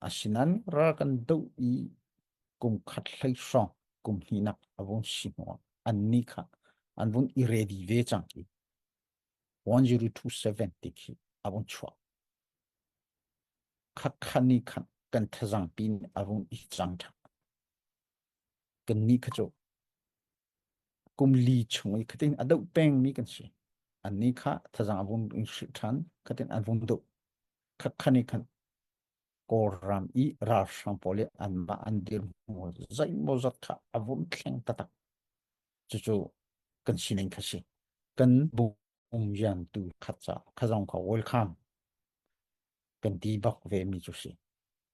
Asinain ral kan doh i kum khat hlei hrawng kum hnihnak a vung si hnuah annih kha an vung i ready ve cang i 1027 ti khi a vung chuak. Khakha ni khan kan thazang pin a vung i cang ṭhan. Kan nih kha cu kum li chung i khatin a doh pengmi kan si. Annih kha thazang a vung in hrilh ṭhan, khatin an vung doh. Khakha ni khan Kawlram i ralhrang pawl i anmah an dirhmun zeimawzat kha a vun thleng taktak. Cucu kan sining kha si. Kan bungyan tu khat ca kha zong kha welcome kan ti bak ve mi cu si.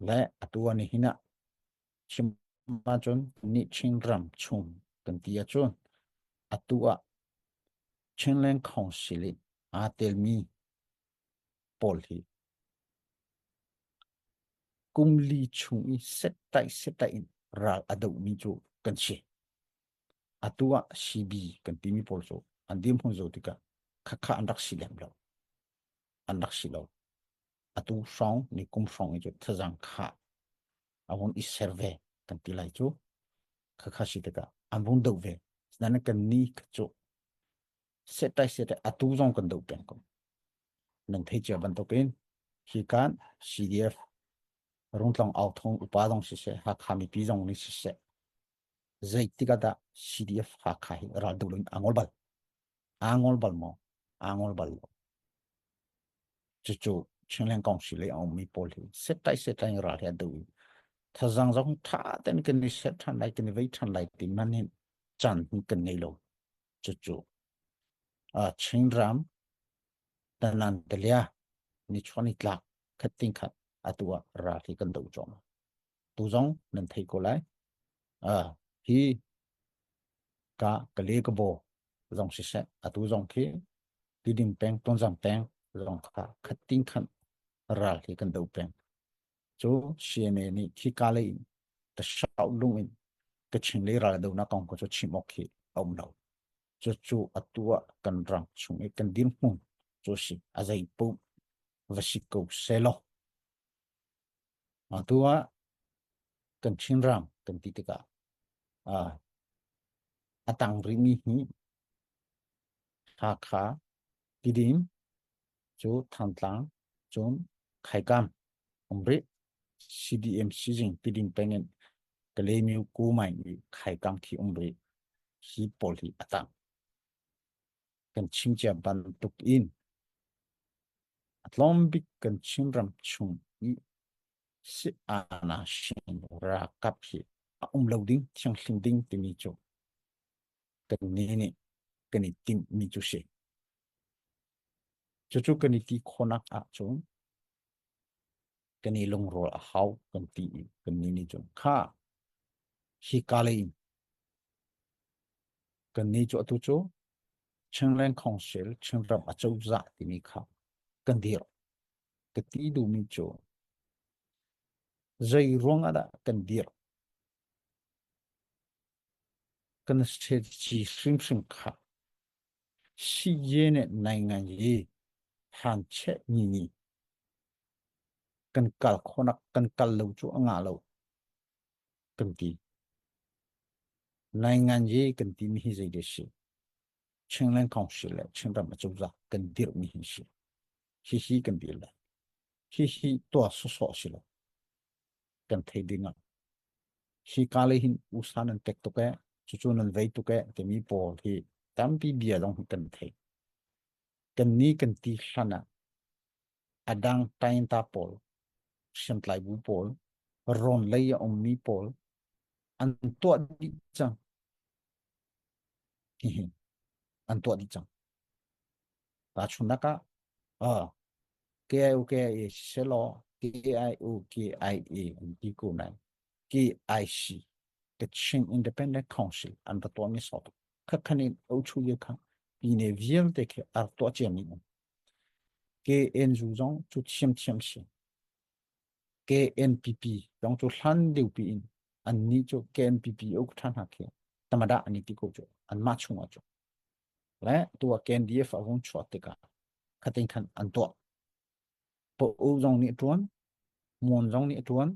Le atu ani hin ah chim ahcun ni Chinram chung kan ti ahcun atu ah Chinland Council i aa telmi pawl hi kum li chung i settai settai in ral a dohmi cu kan si. Atu ah CB kan timi pawl cu an dirhmun zo tikah khakha an rak si lem lo. An rak si lo. Atu hrawng ni kum hrawng i cu thazang kha a vung i ser ve kan ti lai cu. Khakha si tikah an vung doh ve. Nain kan ni cu setai setai atu zong kan doh peng ko. Nan thei cia bantukin hi kan CDF Rungtlang Authong upa zong siseh Hakha mipi zong nih siseh zeitik ah dah CDF Hakha hi ral do loin aa ngol bal? Aa ngol bal maw? Aa ngol bal lo. Cucu Chinland Council i a ummi pawl hi setai setai in ral hi a do i thazang zong tha tein kan i set than lai kan i vei than lai ti man hin caan hi kan ngei lo. Cucu Chinram Tanan Talia nichuah nitlak khat ting khat atu ah ral hi kan do cuahmah. Tu zong nan thei ko lai. Hi ka kale ka bo zong siseh atu zong khi Tidim peng Tonzang peng zong kha khat ting khan ral hi kan do peng. Cu CNA nih khi ka lei in ka shau lung in ka chin lei ral do na kong ko cu chim awk khi a um lo. Cucu atu ah kan ram chung i kan dirhmun cu si a zei paoh va si ko selaw. Atu ah kan Chinram kan ti tikah a tang rihmi hi Hakha, Tidim cu Thantlang cun Khaikam um rih. CDM sizing Tidim peng in Kalaymyo Kumai i Khaikam khi um rih. Hi pawl hi a tang. Kan chim cia bantuk in a tlawm bik kan Chinram chung i si-ana-shin ralkap hi a um lo ding, thianghlim ding timi cu kan nih nih kan i timhmi cu si. Cucu kan i ti khawhnak ahcun kan i lungrual a hau kan ti i kan nih nih cun kha hi ka lei in kan nih cu atu cu Chinland Council Chinram acozah timi kha kan dir. Ka ti duhmi cu zei ruang ah dah kan dir? Kan strategy hrimhrim kha siye ne nai ngai i han cheh ni ni kan kal khonak kan kal lo cu a ngah lo kan ti. Nai ngan ye kan ti mi hi zei de si? Chinland Council le Chinram acozah kan dirh mi hi si. Hihi kan dir lai. Hihi tuah sawsawh si lo. Kan thei ding ah. Hi ka lei hin usa nan tek tuk eh, cucu nan vei tuk eh timi pawl hi tampi bia zong hi kan thei. Kan ni kan ti hlan ah a dang tainta pawl, hriamtlai bu pawl, rawn lei a ummi pawl an tuah dih cang. Hihi an tuah dih cang. Tahchunhnak ah, uh, KIOKIA selaw KIOKIA an ti ko nain KIC Kachin Independent Council an ra tuahmi sawt khakhan in ochu ye kha pine vialte khi ar tuah ciami um. KNU zong cu thiamthiam si. KNPP zong cu hlan deuh pi in an nih cu KNPP uk ṭhan hna khi tamada an i ti ko cu anmah chungah cu. Le tu ah KNDF a vung chuah tikah khatin khan an tuah. Po zong nih ṭuan. Mon zong nih a ṭuan.